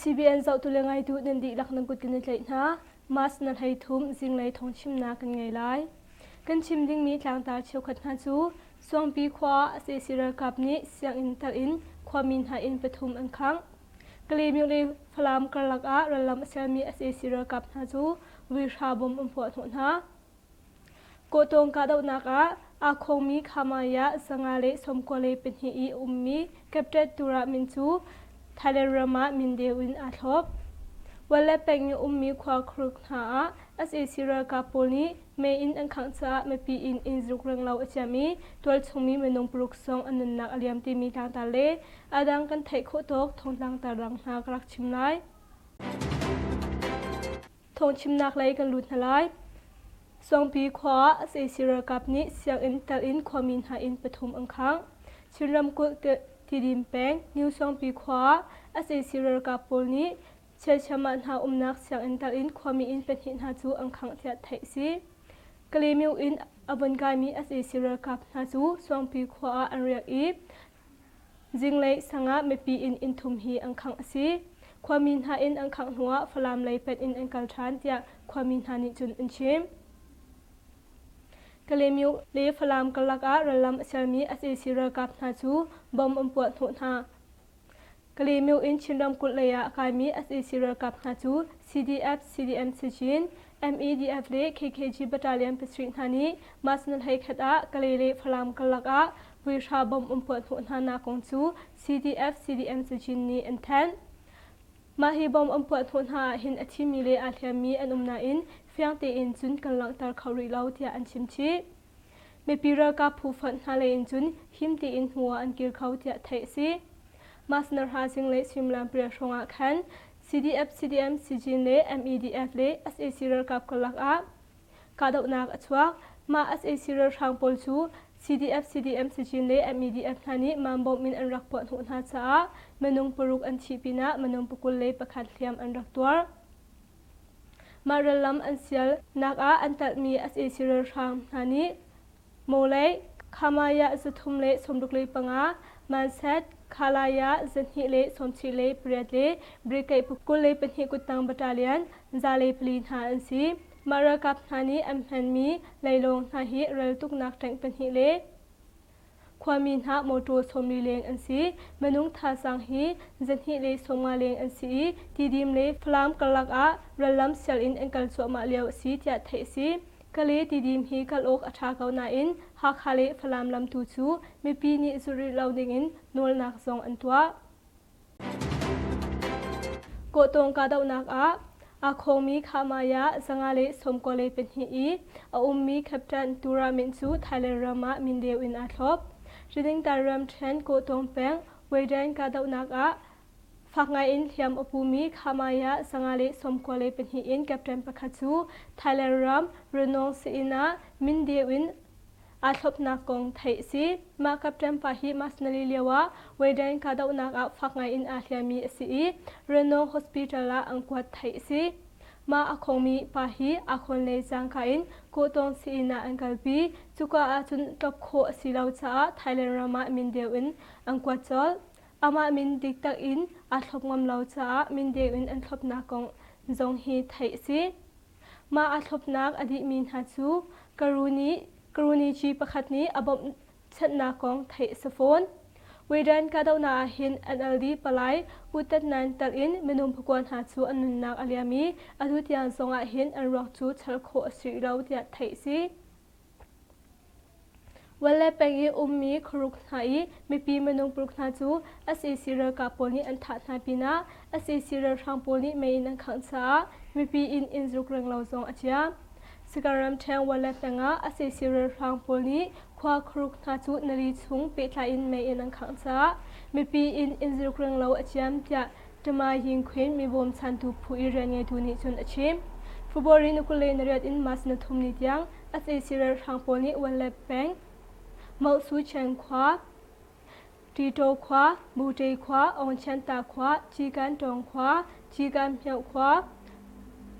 CBN zohtu le ngaitu nan dihlak nan kut kan i tlaih hna. Mas na hlei thum zinglei thawngchimnak kan ngei lai. Kan chim dingmi tlangtar cheukhat hna cu Suangpi khua ah sac ralkap nih sianginn tal in khuami hna inn pathum an khangh. Kalaymyo le Falam karlak ah rallam a sermi sac ralkap hna cu vuihra bom an puah hnawh hna. Kawhtawng kahdohnak ah aa khawngmi Khamaya 192 i a ummi Captain Turah min cu Thailand ram ah mindeu in aa thlop. Wale peng i ummi khua khruk hna ah sac ralkap pawl nih mei in an khangh caah mipi inn inn zuk renglo a ciam i tualchungmi minung paruk zong an nunnak a liam timi tlangtar le a dang kan theih khawh tawk thawngtlang dang hna ka rak chim lai. Thawngchimnak lei kan lut hna lai. Suangpi khua ah sac ralkap nih sianginn tal in khuami hna inn pathum an khangh. Chin ramkulh Tidim peng New Suangpi khua ah sac ralkap pawl nih Chiachiamah hna umnak sianginn tal in khuami inn pahnih hna cu an khangh tiah theih a si. Kalaymyo in a vun kaimi sac ralkap hna cu Suangpi khua ah an riak i Zinglei sang ah mipi inn inn thum hi an khangh a si. Khuami hna inn an khangh hnuah Falam lei pet in an kal ṭhan tiah khuami hna nih cun an chim. Kalaymyo le Falam karlak ah rallam a sermi sac ralkap hna cu bomb an puah hnawh hna. Kalaymyo in Chin ramkulh lei ah a kaimi sac ralkap hna cu CDF, CDM Sachin, MEDF le KKG Battalion pasarih hna nih Masnal heikhat ah Kalay le Falam karlak ah vuihra bomb an puah hnawh hna nak kong cu CDF, CDM Sachin nih an thanh. Mah hi bomb an puah hnawh hna ahhin a thimi le aa hliammi an um nain fiang tein cun kan langhter kho rih lo tiah an chim chih. Mipi ralkap phu fonh hna lei in cun him tein hnu ah an kir kho tiah theih a si. Masnarha zinglei suimilam pariat hrawng ah khan CDF, CDM, CG le MEDF le sac ralkap karlak ah kahdohnak a chuak. Mah sac ralhrang pawl cu CDF, CDM, CG le MEDF hna nih mambawm in an rak puah hnawh hna caah minung paruk an thih pinah minung 21 hliam an rak tuar. Mah rallam an sialnak ah an talhmi sac ralhrang hna nih Mawlei, Khamaya 365, Manset, Khalaya 298 le Brigade 22 kuttang battalion 104 hna an si. Mah ralkap hna nih an hmanmi leilawng hna hi raltuknak tank pahnih le Khuami hna mawṭaw 40 leng an si. Minung thazaang hi 250 leng an si i Tidim le Falam karlak ah rallam sial in an kal cuahmah lio a si tiah theih a si. Kale Tidim hi kal awk a ṭha ko nain Hakha le Falam lam tu cu mipi nih zulh rih lo dingin nawlnak zong an tuah. Kawhtawng kahdohnak ah aa khawngmi Khamaya 592 i a ummi Captain Tura Min cu Thailand ram ah mindeu in aa thlop. Ridingtan ramṭhen Kawhtawng peng Weidan kahdohnak ah fak ngaiin hliam a pumi Khamaya 592 in Captain pakhat cu Thailand ram Ranong sii-inn ah mindeu in aa thlopnak kong theih a si. Mah captain pa hi Masnali lio ah Weidan kahdohnak ah fak ngai in aa hliammi a si i Renong Hospital ah an kuat theih a si. Mah a khongmi pa hi aa khawn le cangka in kawhtawng sii-inn ah an kalpi. Cuka ahcun tlop khawh a si lo caah Thailand ram ah mindeu in an kuat colh. Amah min diktak in aa thlop ngam lo caah mindeu in an thlopnak kong zong hi theih a si. Mah aa thlopnak a dihmi hna cu Karuni pakhat nih a bawmhchanhnak kong theih a si fawn. Weidan kahdohnak ah hin NLD palai U Tat Nan telh in minung pakua hna cu an nunnak a liam i atu tiang zong ah hin an ruak cu char khawh a si rih lo tiah theih a si. Wale peng i ummi khuaruk hna i mipi minung paruk hna cu sac ralkap pawl nih an thah hna pinah sac ralhrang pawl nih mei in an khangh caah mipi inn inn zuk renglo zong a chia. Sagaing ramṭhen Wale peng ah sac ralhrang pawl nih khua khuaruk hna cu nali chung pehtlai in mei in an khangh caah mipi inn inn zuk renglo a ciam tiah Tama Ying Khwin mi bawmchantu phu i rianngeitu nih cun a chim. February ni 28 in March ni thum ni tiang sac ralhrang pawl nih Wanle peng, Mauhsuchen khua, Ṭiṭaw khua, Bute khua, Aungchanta khua, Cikantawng khua, Cikanhmioh khua,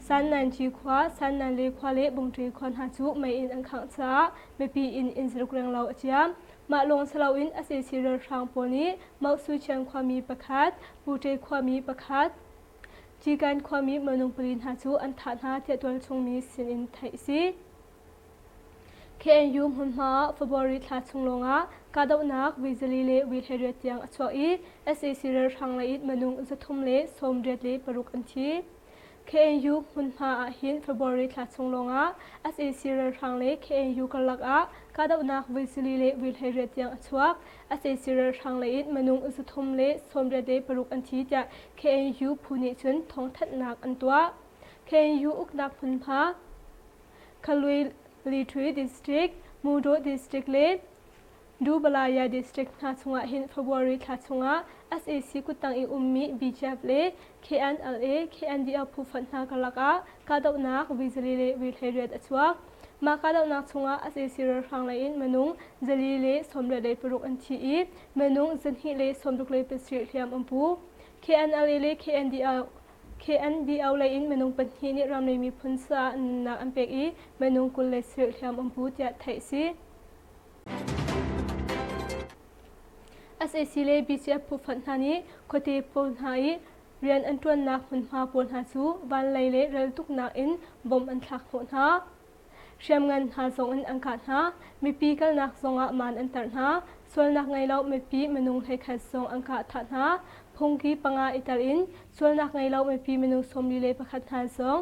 Sannanci khua, Sannanle khua le Bungṭe khua hna cu mei in an khangh caah mipi inn inn zaruk renglo a ciam. Mah lawng si loin sac ralhrang pawl nih Mauhsuchen khuami pakhat, Bute khuami pakhat, Cikan khuami minung pali hna cu an thah hna tiah tualchung mi sinin theih a si. KNU hmunhma ah February thla chung lawngah kahdohnak vizali le vi 18 tiang a chuak i sac ralhrang lei in minung 386 an thi. KNU hmunhma ah hin February thla chung lawngah sac ralhrang le KNU karlak ah kahdohnak voi zali le voi 18 tiang a chuak. Sac ralhrang lei in minung 386 an thi tiah KNU phu nih cun thawngthanhnak an tuah. KNU uknak hmunhma Khalui Lithui District, Mudo District le Dubalaya District hna chungah hin February thla chungah sac kuttang i ummi BGF le KNLA, KNDF phu fonh hna karlak ah kahdohnak vizali le vi 18 a chuak. Mah kahdohnak chungah sac ralhrang lei in minung zali le 86 an thi i minung zahnih le 67 hliam an pu. KNLA le KNDF KNDO lei in minung pahnih nih ramri miphun caah nunnak an pek i minung 27 hliam an pu tiah theih a si. Sac le BCF phu fonh hna nih khuate pawl hna i rian an ṭuannak hmunhma pawl hna cu vanlei le raltuknak in bomb an thlak hnawh hna. Hriamngan hna zong in an kah hna. Mipi kalnak zongah maan an tarh hna. Sualnak ngei lo mipi minung 11 zong an kah thah hna. Phungki panga i tel in sualnak ngei lo mipi minung 41 hna zong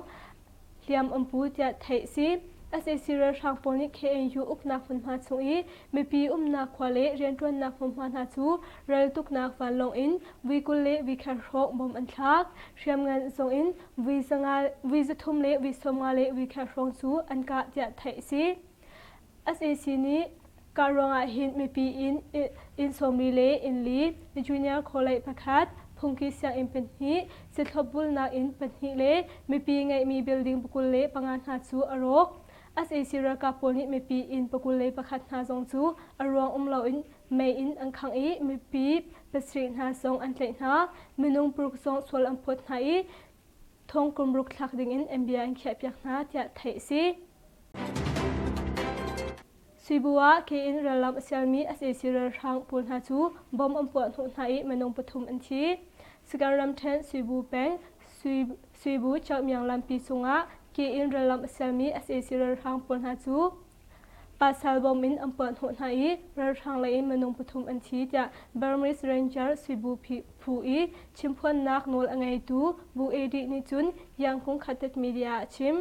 hliam an pu tiah theih a si. Sac ralhrang pawl nih KNU uknak hmunhma chung i mipi umnak khua le rianṭuannak hmunhma hna cu raltuknak vanlawng in vui 20 le vui khat hrawng bom an thlak. Hriamngan zong in vui zanga vui 300 le vui 50 le vui khat hrawng cu an kah tiah theih a si. Sac nih kah ruangah hin mipi inn inn sawmli le inn li, junior college pakhat, phungki sianginn pahnih, cithlopbulnak inn pahnih le mipi ngeihmi building 25 hna cu a rawk. Sac ralkap pawl nih mipi inn 21 hna zong cu a ruang um loin mei in an khangh i mipi pasarih hna zong an tlaih hna. Minung paruk zong sual an phawt hna i thong kum ruk thlak dingin an bia an khiahpiak hna tiah theih a si. Suibu ah ke in rallam a sialmi sac ralhrang pawl hna cu bomb an puah hnawh hna i minung pathum an thi. Sagan ramṭhen Suibu peng Suibu Chaukmyang lampi cungah ke in rallam a sialmi sac ralhrang pawl hna cu Pasal bom in an puah hnawh hna i ralhrang lei in minung pathum an thi tiah Burmese Ranger Suibu phu i chimphuannak nawl a ngeitu Bu Edi nih cun Yangkung Khatet Media ah a chim.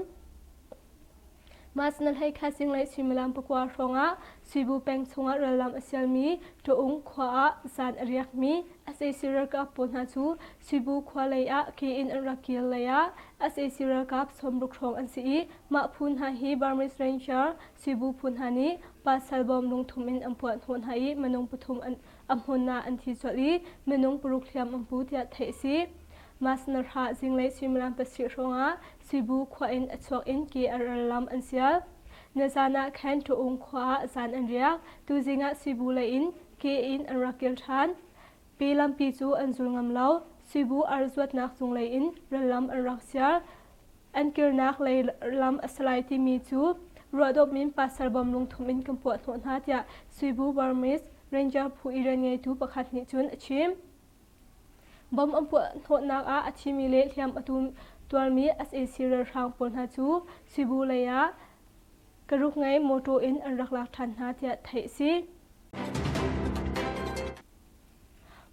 Masna hlei kha zinglei suimilam pakua hrawngah Suibu peng chungah rallam a sialmi Ṭaung khua ah zan a riakmi sac ralkap pawl hna cu Suibu khua lei ah ke in an rak kir lei ah sac ralkap sawmruk hrawng an si i Mah phu hna hi Burmese Ranger Suibu phu hna nih pasal bawm lungthum in an puah hnawh hna i minung pathum an a hmun ah an thi colh i minung paruk hliam an pu tiah theih a si. Masnarha zinglei suimilam pasarih hrawngah Suibu khua in a chuak in KRL lam an sial. Nizan ah khan Ṭaung khua ah zan an riak. Tuzing ah Suibu lei in ke in an rak kir ṭhan. Pe lampi cu an zul ngam lo. Suibu ar zuatnak cunglei in rallam an rak sial. An kirnak lei lam a si lai timi cu ruahdawp min pasal bom lungthum in kan puah hnawh hna tiah Suibu Burmese Ranger phu i rian ngeitu pakhat nih cun a chim. Bom an puah hnawhnak ah a thimi le hliam a tuarmi sac ralhrang pawl hna cu Suibu lei ah karuk ngei mawṭaw in an rak lak ṭhan hna tiah theih a si.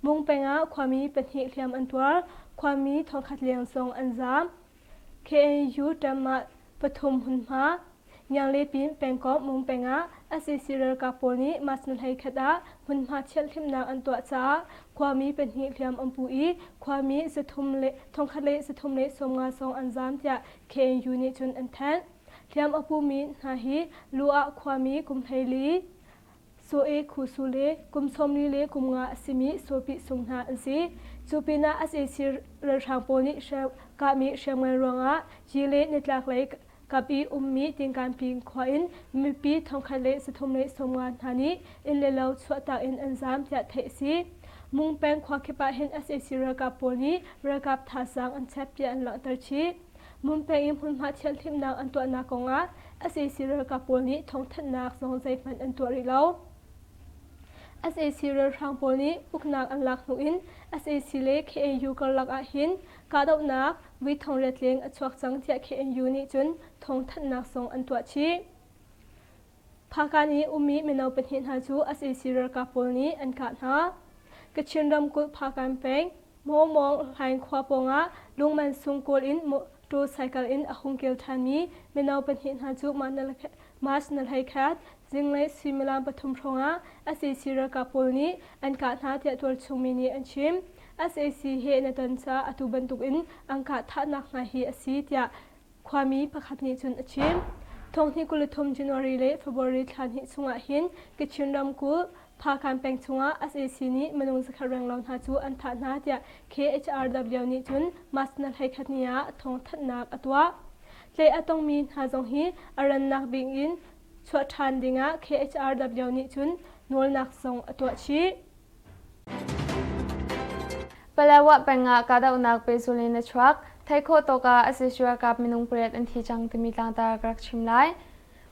Mung peng ah khuami pahnih hliam an tuar, khuami thongkhat leng zong an zaam. KNU ṭam ah pathum hmunhma Ngianglepin pengkomh Mung peng ah sac ralkap pawl nih March ni 11 ah hmunhma thianhhlimhnak an tuah caah khuami pahnih hliam an pu i khuami zathum le thongkhat le zathum le sawmnga zong an zaam tiah KNU nih cun an thanh. Hliam a pumi hna hi lu ah khuami kum 14 Soe Khusu le kum 40 le kum nga a simi Sawpi Sung hna an si. Cu pinah sac ralhrang pawl nih kahmi hriamngan ruangah Yile nitlaklei kap i ummi Tingkanping khua in mipi thongkhat le 300 le 50 hna nih inn le lo chuahtak in an zaam tiah theih a si. Mung peng khua kip ah hin sac ralkap pawl nih ralkap thazaang an chep tiah an langhter chih. Mumpeng i hmunhma thianhhlimhnak an tuahnak kongah sac ralkap pawl nih thawngthanhnak zong zeihmanh an tuah rih lo. Sac ralhrang pawl nih uknak an lak hnu in sac le KNU karlak ahhin kahdohnak vui 800 leng a chuak cang tiah KNU nih cun thawngthanhnak zong an tuah chih. Phakan i ummi mino pahnih hna cu sac ralkap pawl nih an kah hna. Kachin ramkulh Phakan peng Mawmawng Hlaing khua pawngah lungman sung kawl in motorcycle in a hung kil ṭhanmi mino pahnih hna cu March na 11 zinglei suimilam pathum hrawngah sac ralkap pawl nih an kah hna tiah tualchung mi nih an chim. Sac he na ton caah atu bantukin an kah thahnak hna hi a si tiah Khuami pakhat nih cun a chim. Thonghnih 23 January le February thla hnih chungah hin Kachin ramkulh Phakhan peng chungah sac nih minung zakhat renglo hna cu an thah hna tiah KHRW nih cun March na 11 ni ah thawngthanhnak a tuah. Tlaih a tongmi hna zong hi a rannak bik in chuah ṭhan dingah KHRW nih cun nawlnak zong a tuah chih. Palawa peng ah kahdohnak pehzul in a chuak. Theih khawh tawk ah sac ralkap minung pariat an thi cang timi tlangtar ka rak chim lai.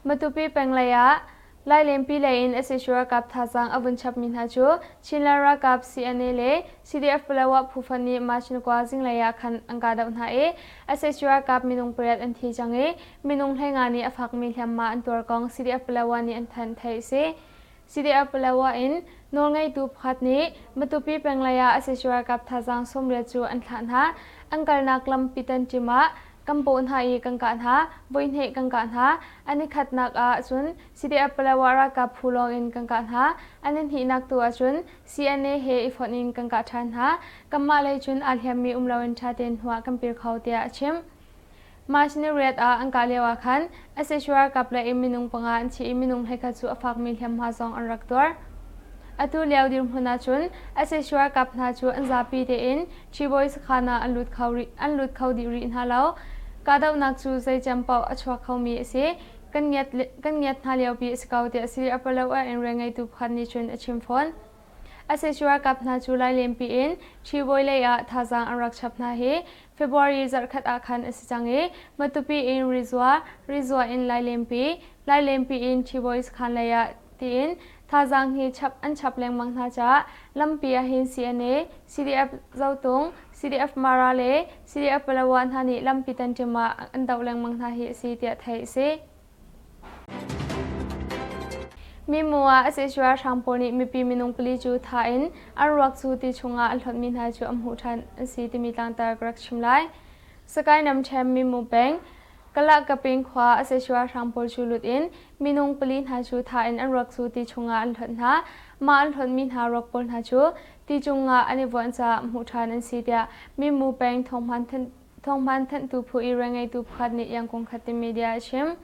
Matupi peng lei ah Lailenpi lei in sac ralkap thazaang a vun chapmi hna cu Chinland ralkap CNA le CDF Palawa phu fonh nih March ni kua zinglei ah khan an kahdoh hna i sac ralkap minung pariat an thi cang i minung 15 nih a fakmi hliamhma an tuar kong CDF Palawa nih an thanh theih a si. CDF Palawa in nawlngeitu pakhat nih Matupi peng lei ah sac ralkap thazaang 80 cu an thlah hna. An kalnak lampi tanṭim ah kan bawh hna i kan kah hna, voihnih kan kah hna. An i khatnak ah cun CDF Palawa ralkap phu lawng in kan kah hna. An i hnihnak tu ah cun CNA he i fonh in kan kah ṭhan hna. Kanmah lei cun aa hliammi um loin ṭha tein hnuah kan pir kho tiah a chim. March ni riat ah an kah lio ah khan sac ralkap lei in minung panga an thi i minung 11 cu a fakmi hliamhma zong an rak tuar. Atu lio dirhmun ah cun sac ralkap hna cu an zapi tein Ṭhibawi sakhan ah an lut kho rih, an lut kho dih rih hna lo. Kahdohnak cu zei cem paoh a chuak khomi a si. Kan ngiat, kan ngiat hna liopi a si ko tiah Siri Apollo in rianngeitu pakhat nih cun a chim fawn. Sac ralkap hna cu Lailenpi in Ṭhibawi lei ah thazaang an rak chap hna hi February zarhkhat ah khan a si cang i Matupi in Rizua, Rizua in Lailenpi, Lailenpi in Ṭhibawi sakhan lei ah tiin thazaang hi chap an chap lengmang hna caah lampi ah hin CNA, CDF Zotung, CDF Mara le CDF Palawa hna nih lampi tanṭim ah an doh lengmang hna hi a si tiah theih a si. Mimu ah sac ralhrang pawl nih mipi minung pali cu thah in an ruak cu ti chungah an hlonhmi hna cu an hmuh ṭhan an si timi tlangtar ka rak chim lai. Sakai Namṭhem Mimu peng Kalakaping khua sac ralhrang pawl cu lut in minung pali hna cu thah in an ruak cu ti chungah an hlonh hna. Mah an hlonhmi hna ruak pawl hna cu ti cungah an i vuanh caah hmuh ṭhan an si tiah Mimu peng thawng thanhtu phu i rianngeitu pakhat nih Yangkung khat ti media a chim.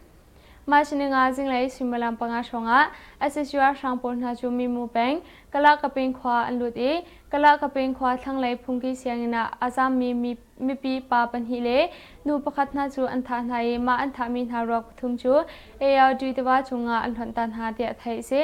March ninga zinglei suimilam panga hrawngah sac ralhrang pawl hna cu Mimu peng Kalakaping khua an lut i Kalakaping khua thlanglei phungki sianginn ah a zammi mipi pa pahnih le nu pakhat hna cu an thah hna i mah an thahmi hna ruak pathum cu ARD tiva cungah an hlonh ta hna tiah theih a si.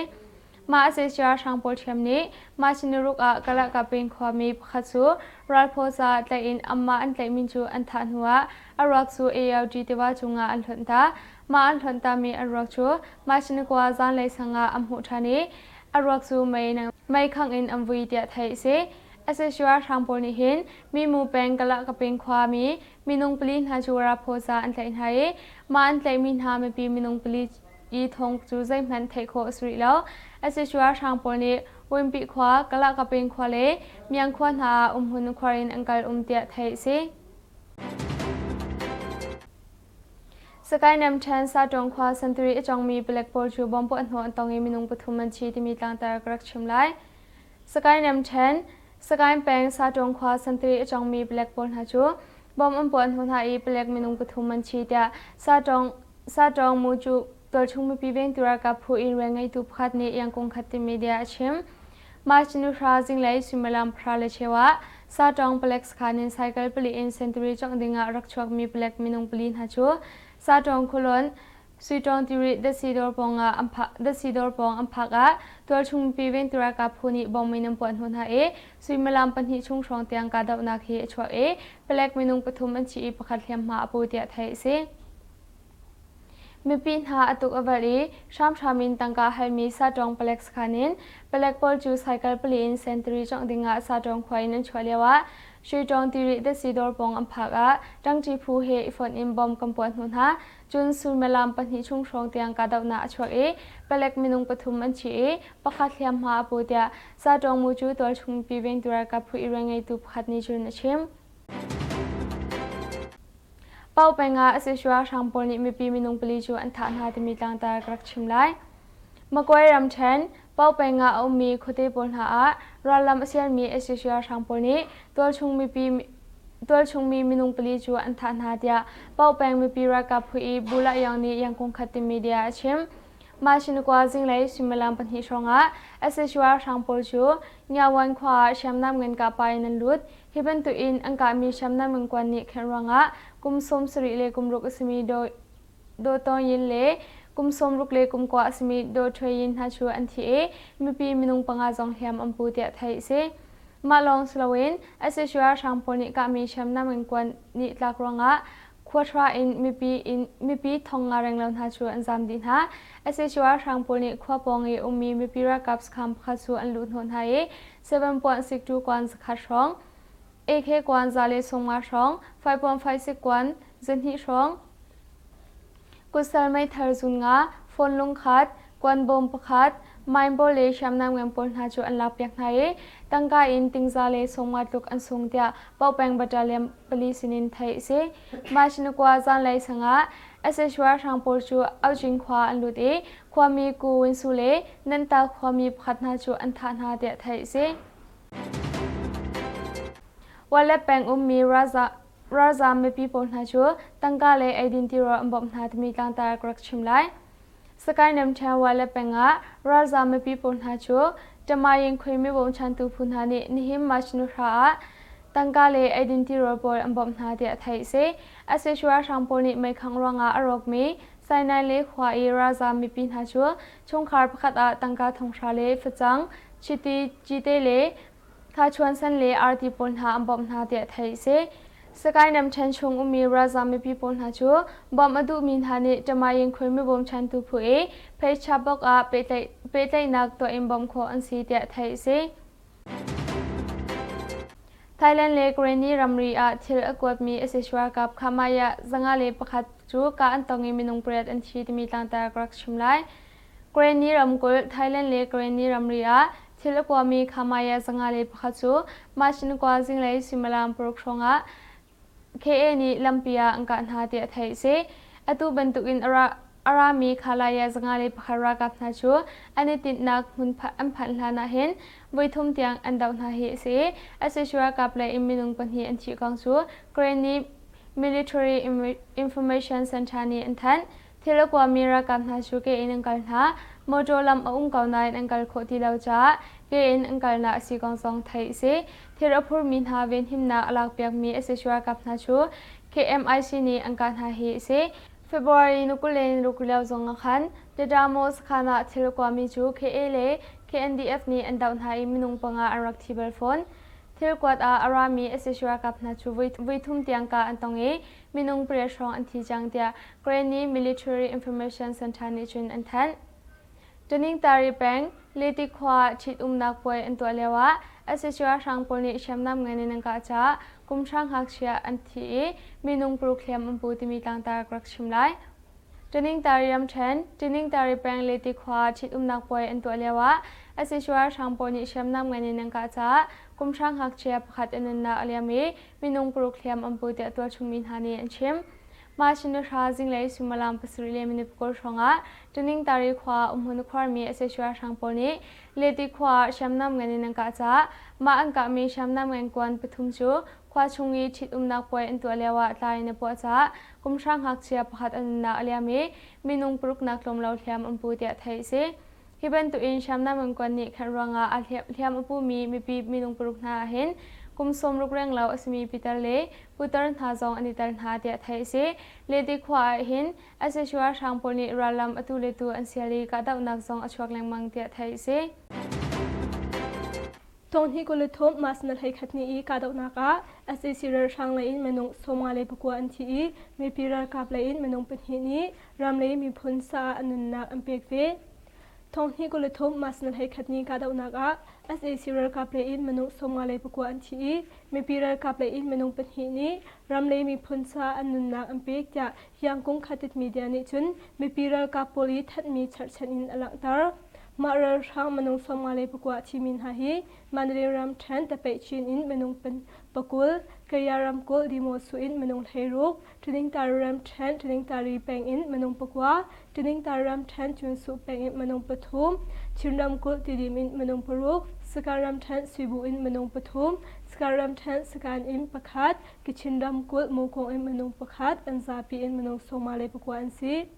Mah sac ralhrang pawl ṭhiam nih March niruk ah Kalakaping khuami pakhat cu ralphaw caah tlaih in anmah an tlaihmi cu an thah hnuah a ruak cu ALG tiva cungah an hlonh ta. Mah an hlonh tami an ruak cu March nikua zanlei sang ah an hmuh ṭhan i a ruak cu mei khangh in an vui tiah theih a si. Sac ralhrang pawl nih hin Mimu peng Kalakaping khuami minung pali hna cu ralphaw ca an tlaih hna i mah an tlaihmi hna mipi minung pali i thawng cu zeihmanh theih khawh a si rih lo. Sac ralhrang pawl nih Wimpi khua, Kalakaping khua le Miang khua hna ah umhmun khuar in an kal um tiah theih a si. Sakae Namṭhen Satawng khua santuri a cawngmi palek pawl cu bomb puah hnawh an tong i minung pathum an thi timi tlangtar ka rak chim lai. Sakae Namṭhen, Sagaing peng Satawng khua santuri a cawngmi palek pawl hna cu bomb an puah hnawh hna i palek minung pathum an thi tiah Satawng Satawng Mucu tualchung mipi vengtu ralkap phu in rianngeitu pakhat nih Yangkung khat ti media a chim. March ni hra zinglei suimilam pahra le cheu ah Satawng palek sakhan in cycle pali in sentari cawngh ding ah rak chuakmi palek minung pali hna cu Satawng khualawn Suitawng tiri datsi dawr pawng ah an phak datsi dawr pawng an phak ah tualchung mipi vengtu ralkap phu nih bom in an puah hnawh hna i suimilam pahnih chung hrawng tiang kahdohnak hi a chuak i palek minung pathum an thi i pakhat hliamhma a pu tiah theih a si. Mipi hna a tuk a velh i hramhram in tangka halmi Satawng palek sakhan in palek pawl cu cycle pali in sentari cawngh dingah Satawng khua in an chuah lioah Shuitawng tiri datsi dawr pawng an phak ah ṭangṭi phu he i fonh in bomb kan puah hnu hna. Cun suimilam pahnih chung hrawng tiang kahdohnak a chuak i palek minung pathum an thi i pakhat hliamhma a pu tiah Satawng mucu tualchung mipi vengtu ralkap phu i rianngeitu pakhat nih cun a chim. Pau peng ah Asisua hrang pawl nih mipi minung pali cu an thah hna timi tlangtar ka rak chim lai. Magway ramṭhen, Pau peng ah a ummi khuate pawl hna ah rallam a sialmi Asisua hrang pawl nih tualchung mipi tualchung mi minung pali cu an thah hna tiah Pau peng mipi ralkap phu i Bula Yang nih Yangkung khat timi media a chim. Mah Shinukua zinglei suimilam pahnih hrawngah Asisua hrang pawl cu Nyawan khua ah hriamnam ngan kahpa in an lut. Hi bantukin an kahmi hriamnam ngangkuan nih khenh ruangah kum 70 le kum ruk a simi Do Do Taw Yin le kum 60 le kum kua a simi Do Htwe Yin hna cu an thi i mipi minung panga zong hliam an pu tiah theih a si. Mah lawng si loin sac ralhrang pawl nih kahmi hriamnam ngangkuan nih tlak ruangah khuahra in mipi in mipi thong nga renglo hna cu an zam dih hna. Sac ralhrang pawl nih khua pawng i ummi mipi ralkap sakhan pakhat cu an luh hnawh hna i 7.62 kuan zakhat hrawng, AK kuan za le sawmnga hrawng, 5.56 kuan zahnih hrawng, kutsal meithal zun nga, phone lungkhat, kuan bawm pakhat, mine pawl le hriamnam ngan pawl hna cu an lakpiak hna i tangka in tingza le sawmnga tluk an sung tiah Paopeng Battalion pali sinin theih a si. March ni kua zanlei sangah sac ralhrang pawl cu Aujing khua an lut i khuami Ku Win Su le Nanta khuami pakhat hna cu an thah hna tiah theih a si. Wallet peng ummi ralzaam mipi pawl hna cu tangka le eidin tirawl an bawmh hna timi tlangtar ka rak chim lai. Sakae Namṭhen Wallet peng ah ralzaam mipi pawl hna cu Tamayin khui mi bawmchantu phu hna nih nihin March ni hra ah tangka le eidin tirawl pawl an bawmh hna tiah theih a si. Sac ralhrang pawl nih meikhangh ruangah a rawkmi Sinai le khua i ralzaam mipi hna cu chungkhar pakhat ah tangka thonghra le facang, chiti, cite le Thachuan san le arti pawl hna an bawmh hna tiah theih a si. Sakae namṭhen chung ummi ralzaam mipi pawl hna cu bawmh a duhmi hna nih Tamayin khui mibawmchantu phu i Facebook ah pehtlaihnak tuah in bawmh khawh an si tiah theih a si. Thailand le Karenni ramri ah thil a kuatmi sac ralkap Khamaya 501 cu kah an tong i minung pariat an thi timi tlangtar ka rak chim lai. Karenni ramkulh, Thailand le Karenni ramri ah thil a kuami Khamaya 501 cu March ni kua zinglei suimilam paruk hrawngah KA nih lampi ah an kah hna tiah theih a si. Atu bantukin a rami Khalaya 501 ralkap hna cu an i tinhnak hmun an phanh hlan ah hin voithum tiang an doh hna hi a si. Sac ralkap lei in minung pahnih an thih kong cu Karenni Military Information Center nih an thanh. Thil a kuami ralkap hna cu ke in an kal hna. Motor lam a um ko nain an kal khawh ti lo caah ke in an kalnak a si kong zong theih a si. Thil a phurmi hna venhimnak a lakpiakmi sac ralkap hna cu KMIC nih an kah hna hi a si. February ni 26 lio zong ah khan Tadamo sakhan ah thil a kuami cu KA le KNDF nih an doh hna i minung panga an rak thi bal fawn. Thil kuat ah a rami sac ralkap hna cu voithum tiang kah an tong i minung pariat hrawng an thi cang tiah Karenni Military Information Center nih cun an thanh. Taningtari peng Leti khua ṭhitumnak puai an tuah lioah sac ralhrang pawl nih hriamnam ngan in an kah caah kum hra ngakchia an thi i minung paruk hliam an pu timi tlangtar ka rak chim lai. Taningtari ramṭhen Taningtari peng Leti khua ṭhitumnak puai an tuah lioah sac ralhrang pawl nih hriamnam ngan in an kah caah kum hra ngakchia pakhat a nunnak a liam i minung paruk hliam an pu tiah tualchungmi hna nih an chim. Mah Shinahra zinglei suimilam pasarih le minute pakul hrawngah Taningtari khua umhmun khuarmi sac ralhrang pawl nih Leti khua ah hriamnam ngan in an kah caah mah an kahmi hriamnam ngan kuan pathum cu khua chung i ṭhitumnak puai an tuah lioah tlai in a puah caah kum hra ngakchia pakhat a nunnak a liam i minung paruknak tlawm lo hliam an pu tiah theih a si. Hi bantukin hriamnam an kuan nih khan ruangah a hliam a pumi mipi minung paruk hna ah hin kum sawmruk renglo a simi pitar le putar hna zong an i tel hna tiah theih a si. Leti khua ah hin sac ralhrang pawl nih rallam atu le tu an sial i kahdohnak zong a chuak lengmang tiah theih a si. Thonghnih 23 March na 11 ni i kahdohnak ah sac ralhrang lei in minung 59 an thi i mipi ralkap lei in minung pahnih nih ram le miphun caah an nunnak an pek ve. Thonghnih 23 March na 11 ni kahdohnak ah sac ralkap lei in minung 59 an thi i mipi ralkap lei in minung pahnih nih ram le miphun caah an nunnak an pek tiah Yangkung Khatit Media nih cun mipi ralkap pawl i thanhmi cherhchan in a langhter. Mah ralhrang minung 54 thimi hna hi Mandalay ramṭhen Tapeih in minung pakul, Kaya ramkulh Dimosu in minung 16, Ṭiningtari ramṭhen Ṭiningtari peng in minung pakua, Ṭiningtari ramṭhen Cunsuh peng in minung pathum, Chin ramkulh Tidim in minung paruk, Saka ramṭhen Suibu in minung pathum, Saka ramṭhen Sakan in pakhat, Kachin ramkulh Mukung in minung pakhat, an zapi in minung 59 an si.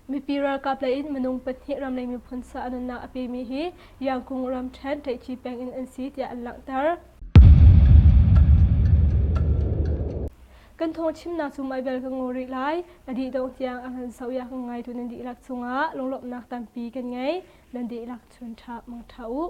Mipi ralkap lei in minung pahnih ramleng miphun sa a nunnak a pemi hi Yangkung ramṭhen Ṭaihci peng in an si tiah an langhter. Kan thawngchimnak cu mah bel ka ngaw rih lai. A dih dongh tiang a kan zoh i a kan ngaitu nan dihlak cungah lunglawmhnak tampi kan ngei. Nan dihlak chun ṭha mangṭha u.